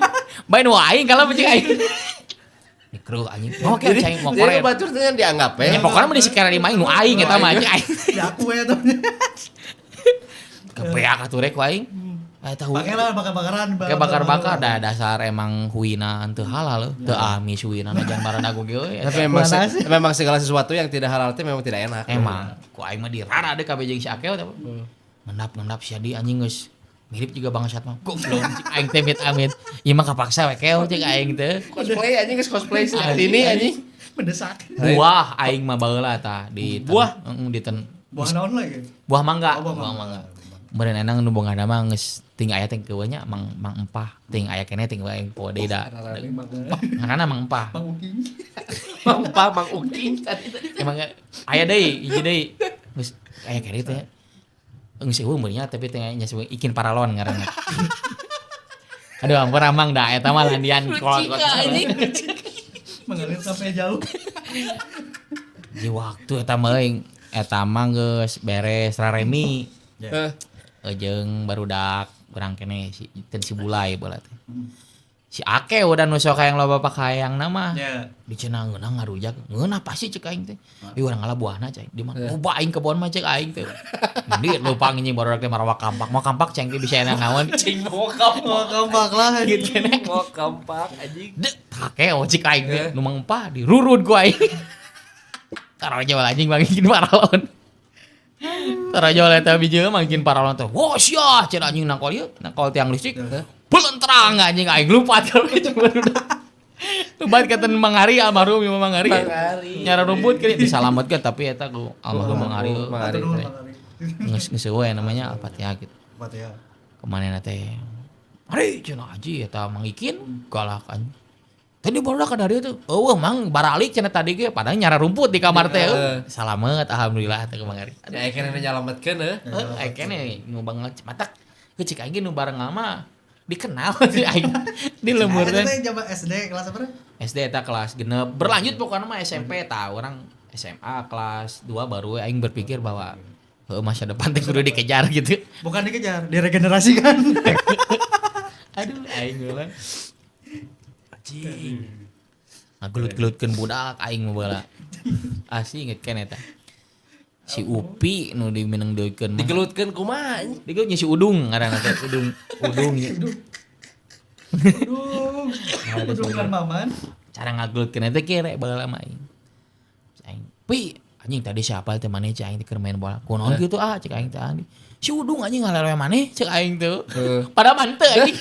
Bae nu aing kalau cek aing dikeruh anjing. Oh, oke, cek aing mau Jadi koret. Batur teh dianggap Ya ya. pokoknya mah di sekira di aing nu aing eta mah, cek aing. Ya aku ya tuh. Kebeak atuh rek ku aing. Eta hui. Pakai lah bakar-bakaran. Kayak bakar-bakar dah, dasar emang huina teu halal, teu amis huina na jangan barang aku ge euy. Tapi memang Mana sih? Memang segala sesuatu yang tidak halal itu memang tidak enak. Emang ku aing mah dirara deh kabeh jeung si Akeo teh. Ngendap-ngendap si Adi anjing geus mirip juga bangsat mah. Goblok cek aing teh, amit amit. Ieu mah kapaksa we keo cek aing teh. Cosplay anjing, geus cosplay si ini anjing. Mendesak. Buah aing mah baheula tah di Buah? Heeh, di ten Buah naon lagi? Buah mangga, Oh, buah buah mangga. mangga. Meureun enang nu boga mah geus ting aya teh keueuh nya mang mang empah, ting aya keneh ting wae poe deui da. Ngaranna mang empah. Bang Uking. Mang Pa, Mang Uking tadi tadi. Emang aya deui, hiji deui. Geus aya keneh teh. Geus eueuh meureun nya, tapi teh nya ikin paralon ngaranna. Aduh ampun amang dah eta mah landian kolot. Mengalir sampai jauh. Di waktu eta mah euy, eta mah geus beres raremi. Eh, Jeung barudak urang keneh si ten si Bulai bola teh. Si Ake udah nu sok hayang loba pakayang nama. Ya. Dicenah ngeunah ngarujak. Ngeunah pasti cek aing teh. Ih, urang ngalah buahna cek. Di mana? Loba aing kebon mah cek aing teh. Di lupa anjing barudak teh marawa kampak. Mau kampak cek teh bisa enak naon. Cing mau kampak. Mau kampak lah Gitu keneh. Mau kampak anjing. Dek, take ojek aing teh. Nu mangempah dirurud ku aing. Taruh anjing mangkin paralon. Taruh eta biji mangkin paralon teh. Wah sia, cenah anjing nangkol ieu, nangkol tiang listrik. Belentrang anjing aing lupat kalau itu barudak. Lupat kata Mang Ari almarhum ieu Mang Ari. Mang Ari. Nyara rumput kali disalametkeun tapi eta ku almarhum Mang Ari. Mang Ari. Atur nuhun, Mang Ari. Geus geus we namanya Al-Fatihah gitu. Fatihah. Kemana teh? Ari cenah haji eta Mang Ikin galak anjing. Tadi baru ka dari itu. Eueuh Mang baralik cenah tadi ge padahal nyara rumput di kamar teh. Salamet alhamdulillah teh ke Mang Ari. Ya akhirnya nyalametkeun heuh. Heuh, aing keneh nu banget matak cek aing ge nu bareng mah dikenal si aing di lembur Eta teh. teh zaman SD kelas apa? SD eta kelas 6 berlanjut pokoknya mah SMP tah orang SMA kelas 2 baru aing berpikir bahwa heuh, masa depan teh kudu dikejar gitu. Bukan dikejar, diregenerasikan. Aduh aing heula. Anjing. Ngagelut-gelutkeun budak aing mah baheula. Asli inget kan eta. Si Upi nu dimineng deukeun mah. Digelutkeun kumaha anjing? Digelutnya si Udung ngaranna teh Udung. Udung. Udung. Udung kan maman. Cara ngagelutkeun teh kere baheula mah aing. Aing, "Pi, anjing tadi siapa teh maneh?" cek aing teh keur main bola. "Kunaon kitu ah?" cek aing teh anjing. "Si Udung anjing ngalelewe maneh," cek aing teh. Padahal mah henteu anjing.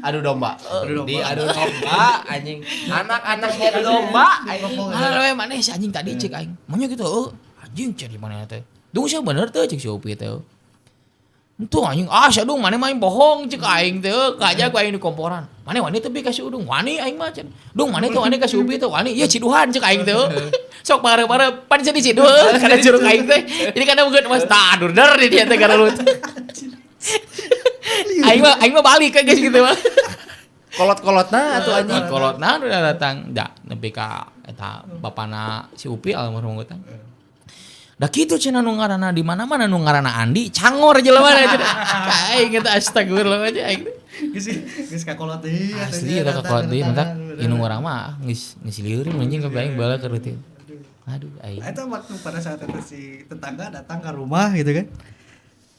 Adu domba. Adu domba. Di adu domba anjing. Anak-anak adu domba anjing. Ngalelewe maneh si anjing tadi cek aing. Maunya gitu, "Oh, anjing," cek di mana teh. "Dung sia bener teh?" cek si Upi teh. Entu anjing, ah si Udung maneh main bohong cek aing teh, kaja ku aing di komporan. Maneh wani teu bi ka si Udung, wani aing mah cenah. Dung maneh teu wani ka si Upi teu wani, ieu ciduhan cek aing teh. Sok pare-pare pan jadi ciduh kana curug aing teh. Jadi kana meugeut mas tah durder di dia teh garalut. Aing mah balik kan geus gitu mah. Kolot-kolotna atuh anjing. Kolot-kolotna udah datang, da nepi ka eta bapana si Upi almarhum teh. Da kitu cenah nu ngaranna di mana-mana nu ngaranna Andi cangor jelema cenah. Ka aing eta astagfirullah aja aing. Geus geus kakolot deui. Asli eta kakolot deui mentak indung urang mah geus geus lieureun anjing ka aing baheula keur leutik. Aduh aing. Eta waktu pada saat itu si tetangga datang ke rumah gitu kan.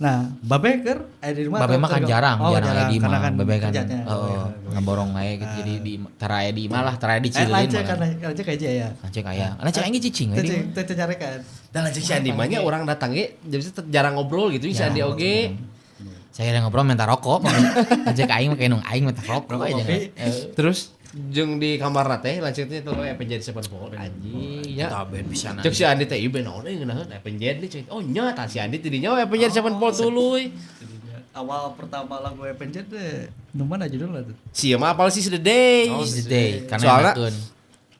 Nah, babe keur aya di rumah. Babe mah kan jarang, oh, jarang aya di karena imah. Kan Babe kan kerjanya. heeh, ngaborong wae gitu. Jadi di tara aya di imah lah, tara aya di Cililin. Lanceuk kan lanceuk aja ya. Lanceuk aya. Lanceuk aing ge cicing we di. Cicing, teu nyarekan. Da lanceuk si Andi mah nya urang datang ge jadi jarang ngobrol gitu si Andi oge. Saya ada ngobrol minta rokok, lanceuk aing mah kayak nung aing minta rokok aja. Terus jeung di kamar teh lanceuk teh tuluy Avenged Sevenfold anjing nya. Eta band pisan. Cek si Andi teh ieu band naon euy ngeunaheun Avenged nih cek. Oh nya tah si Andi ti dinya we Avenged Sevenfold tuluy. Awal pertama lagu Avenged teh nu mana judulna tuh? Si mah apal sih The Day. Oh, The Day karena soalnya enakeun.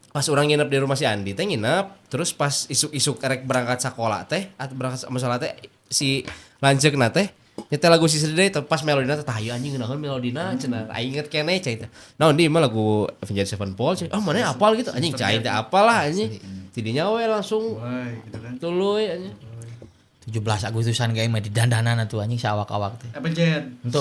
Pas urang nginep di rumah si Andi teh nginep, terus pas isuk-isuk erek berangkat sekolah teh atau berangkat masalah teh si lanceukna teh nyetel lagu si The Day teh pas melodina teh tah ieu anjing ngeunaheun melodina cenah aing inget keneh cai teh. Naon di mah lagu Avenged Sevenfold cai. Oh mana apal gitu anjing cai teh apal lah anjing. Tidinya we langsung Woi gitu kan. tuluy anjing. 17 Agustusan ge mah di dandanan atuh anjing saawak-awak teh. Avenged. Entu.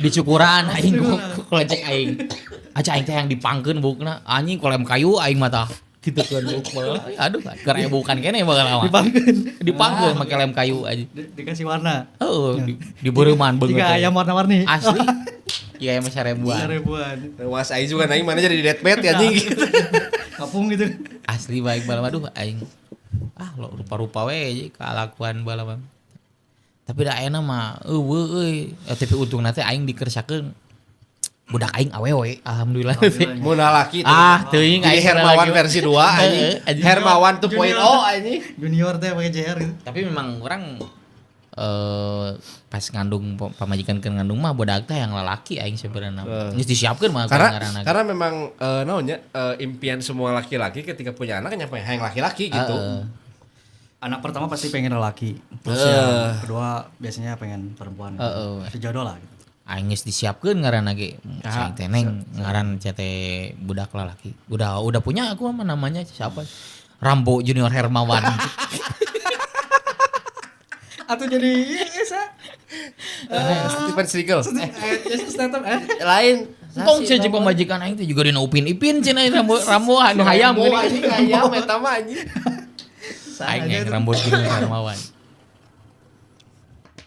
Dicukuran aing ku lecek aing. Aca aing teh yang dipangkeun buukna anjing kolem kayu aing mah tah. Ditekeun buuk baheula. Aduh, keur aya bukan keneh bakal lama. Dipangkeun. Dipangkeun make lem kayu aja. Dikasih warna. Heeh, di beureman beungeut. Jika ayam warna-warni. Asli. Iya ayam seribuan. Seribuan. Was aing juga aing mana jadi deathbed ya anjing gitu. Kapung gitu. Asli baik baheula aduh aing. Ah lo rupa-rupa we kalakuan baheula mah. Tapi da ayeuna mah eueuh euy. Tapi untungna teh aing dikersakeun budak aing awewe alhamdulillah. Mun lalaki tuh. Ah, teuing Jadi aing Hermawan lalaki. versi 2 anjing. Anjing. Hermawan 2.0 anjing. Junior teh pakai JR gitu. Tapi memang orang pas ngandung pamajikan keur ngandung mah budak teh yang lalaki aing sebenarnya. Geus disiapkeun mah Karena karena memang naonnya impian semua laki-laki ketika punya anak nyampe hayang laki-laki gitu. Anak pertama pasti pengen lelaki. Terus yang kedua biasanya pengen perempuan. Sejodoh lah gitu. Aing geus disiapkeun ngaranna ge. Aing teh neng ngaran teh budak lalaki. Udah punya aku mah namanya siapa? Rambo Junior Hermawan. Atau jadi isa. Steven Seagal. Jason Statham Lain. Tong sih jeung pamajikan aing teh juga dina Upin Ipin cenah Rambo Rambo anu hayam Rambo geuning. anjing hayam eta mah anjing. Aing yang Rambo Junior Hermawan.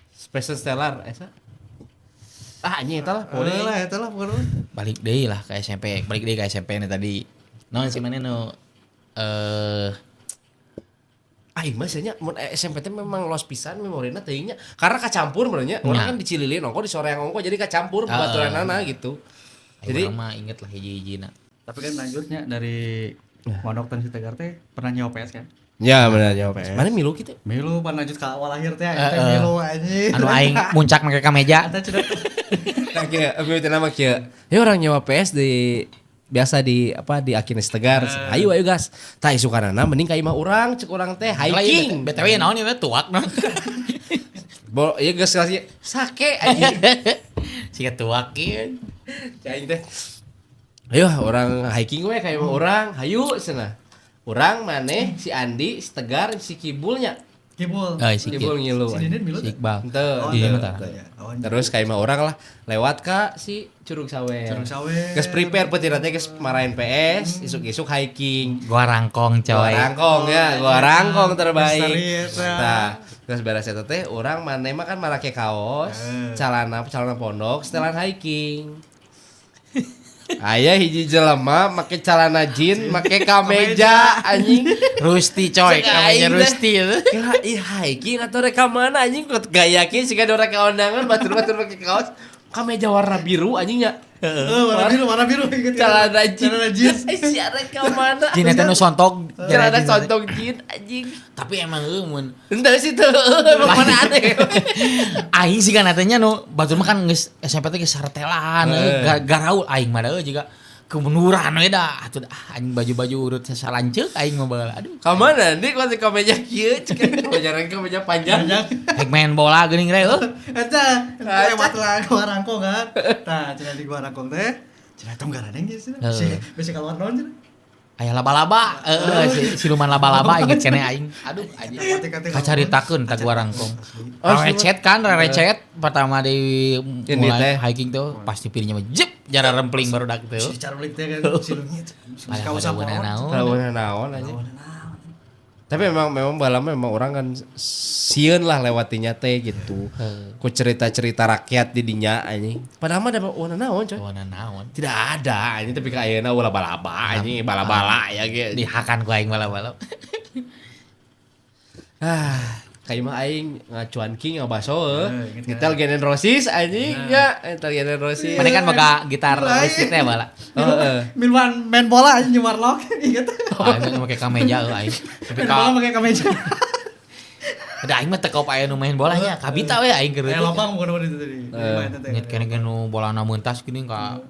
Space Stellar esa. Ah anjing eta lah Boleh pokoknya. lah, eta lah pokoknya. Balik deui lah ke SMP, balik deui ke SMP nih tadi. Naon sih mana nu Aing mah nya mun SMP teh memang los pisan memorina teuing nya karena kacampur benernya. Urang Nya. kan di Cililin ongko di Soreang ongko jadi kacampur baturanana gitu. jadi Jadi mah inget lah hiji-hijina. Tapi kan lanjutnya dari Pondok Tan Sitegar teh pernah nyewa PS kan? ya benar jawab. Mana milu kitu? Milu pan lanjut ke awal akhir teh teh milu anjing. Anu aing muncak make ka meja. Eta cenah. Nah, kieu mimiti nama kieu. Ya orang nyewa PS di biasa di apa di Akines Tegar. Ayo ayo gas. Tah isukanana mending ka imah urang cek urang teh hiking. BTW naon ieu tuak naon. Bo ieu geus kasih sake anjing. Siga tuak ieu. Cek aing teh. Ayo orang hiking we ka imah urang, hayu cenah. Urang maneh si Andi, si Tegar, si Kibulnya. Kibul. Oh, si Kibul ngilu. Si Dinin milu Si teh? Iqbal. Henteu. Oh, Di henteu. mah tah. Oh, anjing. Terus ka imah urang lah lewat ka si Curug Sawer. Curug Sawer. Geus prepare peutina teh geus marahin PS, isuk-isuk hiking. Gua rangkong Gua coy. rangkong ya, gua rangkong terbaik. Misteri eta. Nah, terus beres eta teh urang maneh mah kan marake kaos, celana celana pondok, setelan hiking. Aya hiji jelema make celana jean, make kameja anjing. Rusti coy, Cek kameja aing teh. Rusti itu. Kira ih hiking atau rek ka mana anjing kok gaya kieu siga rek ka undangan batur-batur make kaos. Kameja warna biru anjing nya. Heeh, warna biru inget. Celana jeans. Celana jeans. Si arek ka mana? Jin eta nu sontok. Celana sontok jeans anjing. Tapi emang euy mun Entah sih tuh, emang mana aneh. Aing sih kan katanya nu batur mah kan geus SMP teh geus saretelan garaul aing mah da juga kemunduran we da atuh ah, anjing baju-baju urut sasalanceuk aing mah baheula, aduh. Ka mana nih kalau si kemeja kieu, cek kemeja rengke kemeja panjang. Panjang. Rek main bola geuning re euy. Eta lewat lah gua rangkong kan. Tah, cenah di gua rangkong teh. Cenah tong garandeng geus cenah. Si bisi keluar naon cenah. Aya laba-laba, heeh, siluman laba-laba inget keneh aing. Aduh, anjing. Kacaritakeun ka gua rangkong. Oh, Recet kan, recet pertama di Ini mulai teh. hiking tuh pasti pilihnya mah jep jara rempling barudak tuh. Si cara beli teh kan si leungit. Si Aya kausap pada naon. naon. Tahu naon aja. Tapi memang memang balama memang orang kan sieun lah lewatinya teh gitu. Ku cerita-cerita rakyat di dinya anjing. Padahal mah ada warna naon coy. Warna naon. Tidak ada anjing, tapi ka ayeuna ulah bala-bala anjing, bala-bala ya ge. Dihakan ku aing bala-bala. Ah, kayak mah aing ngacuan king ngabaso heuh. Eh, inget Nyetel Guns N' Roses anjing ya, nyetel Guns N' Roses. Mana kan boga gitar listrik teh bala. Heeh. Minuman main bola anjing warlock inget. Aing make kameja euy aing. Tapi Main bola ka pakai kemeja. ada aing mah teu kaup aya nu main bolanya, kabita we aing keur. Eh lopang bukan itu tadi. Main teh. Nyet keneh ge nu bolana meuntas geuning ka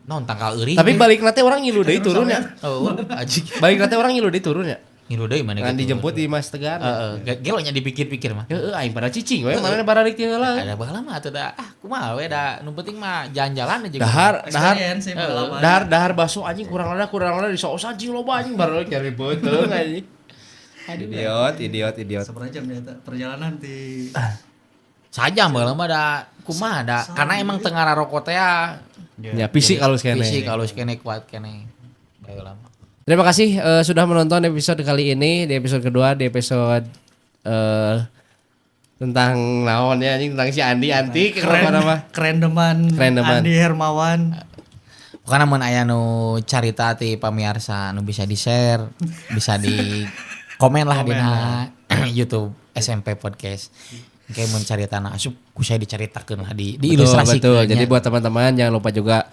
naon tangkal euring. Tapi balik nanti orang ngilu deui turun ya. Oh, anjing. Balik nanti orang ngilu deui turun ya. Ngilu deui mana Ngan gitu. dijemput di Mas Tegar. Heeh, gelo nya dipikir-pikir mah. Heeh, aing pada cicing we, mana bararik teh heula. Ada baheula mah atuh da ah kumaha we da nu penting mah jalan-jalan aja. Dahar, dahar, Experience sih pengalaman. dahar, dahar bakso anjing kurang lada di saus anjing loba anjing baru nyari beuteung anjing. Idiot, idiot, idiot. Seberapa jam ya eta perjalanan di Sajam baheula mah da kumaha da karena emang teu ngararokok teh ya. Ya fisik halus keneh. Fisik halus keneh kuat keneh. Baheula mah. Terima kasih sudah menonton episode kali ini, di episode kedua, di episode tentang naon ya anjing, tentang si Andi Antik keren nama. kerendeman Kerendeman. Andi Hermawan. Pokoknya mun aya nu carita ti pamiarsa nu bisa di-share, bisa di komen lah dina YouTube SMP Podcast. Kayak mun caritana asup ku saya dicaritakeun lah di diilustrasikeun. Betul, betul. Jadi buat teman-teman jangan lupa juga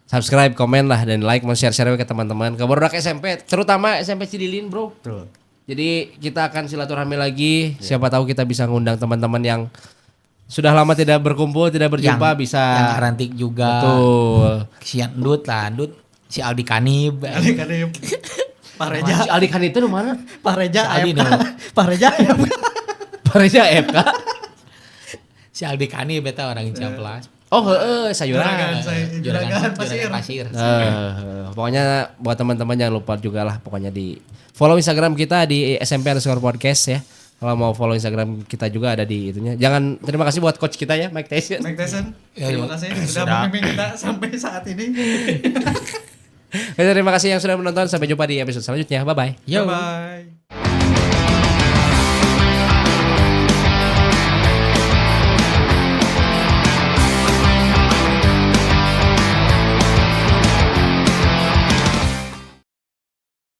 subscribe, komen lah dan like, mau share-share ke teman-teman. Ke barudak SMP, terutama SMP Cililin, Bro. Betul. Jadi kita akan silaturahmi lagi. Siapa tahu kita bisa ngundang teman-teman yang sudah lama tidak berkumpul, tidak berjumpa, yang, bisa. yang arantik juga. Betul. Si Endut lah, Endut, si Aldi Kanib. Aldi Kanib. Pak Reja, Si Aldi kan itu di mana? Pak Reja Si Aldi AFK. dong. Pak Reja AFK. Pak Reza FK. Si Aldi Kanib eta orang Ciamplas. Oh, heeh, sayuran. Juragan, saya juragan pasir. Pasir. Pokoknya buat teman-teman jangan lupa juga lah pokoknya di follow Instagram kita di SMP_podcast ya. Kalau mau follow Instagram kita juga ada di itunya. Jangan, terima kasih buat coach kita ya, Mike Tyson. Mike Tyson, Ya, terima ya. kasih sudah membimbing kita sampai saat ini. Terima kasih yang sudah menonton. Sampai jumpa di episode selanjutnya. Bye bye. Yo. Bye bye.